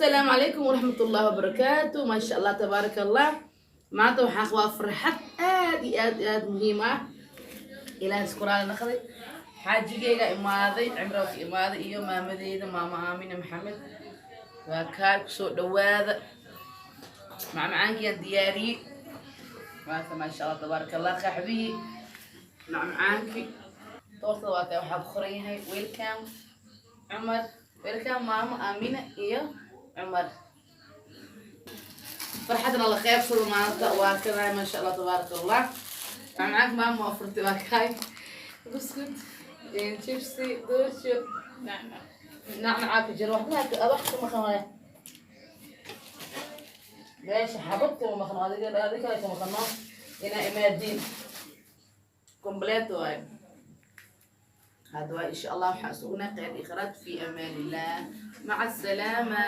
Asalaamu calaykum waraxmatullahi wabarakaatu. Maasha Allah, tabaaraka Allah. Maanta waxaan qabaa farxad aad iyo aad iyo aad muhiim ah. Ilaahay isku raali naqday. Xaajigeyga imaaday, cimroodka imaaday, iyo maamadeyda, Maama Aamina Maxamed. Waa kaa kusoo dhawaada. Macmacaankiiyaan diyaariyey maanta. Maasha Allah, tabaaraka Allah. Qaxwihii, macmacaankii, toortada waa kaa. Waxaa ku qoran yahay "Welcome Cumar, welcome Maamo Aamina iyo Cumar". Farxadna la qeybsado maanta. Waa kanaa, maasha Allah, tabaaraka Allah. Macmacaanka maama waa furtay. Waa kaay, buskud, chipsi, doosho, nacnacaa ku jiro. Waxba wax ka maqan waaya meesha, xabad kama maqno. Adiga adiga kale ka maqano inaa imaadiin. Complete waayo hadda waa. Insha Allah waxaan isugu qeyr ikhraad. Fi amaan illah, maca asalaama.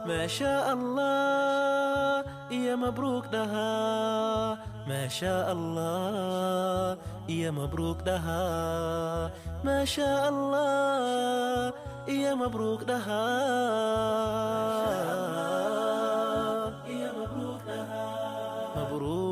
ما شاء الله يا مبروك لها، ما شاء الله يا مبروك لها، ما شاء الله يا مبروك لها، يا مبروك لها، مبروك.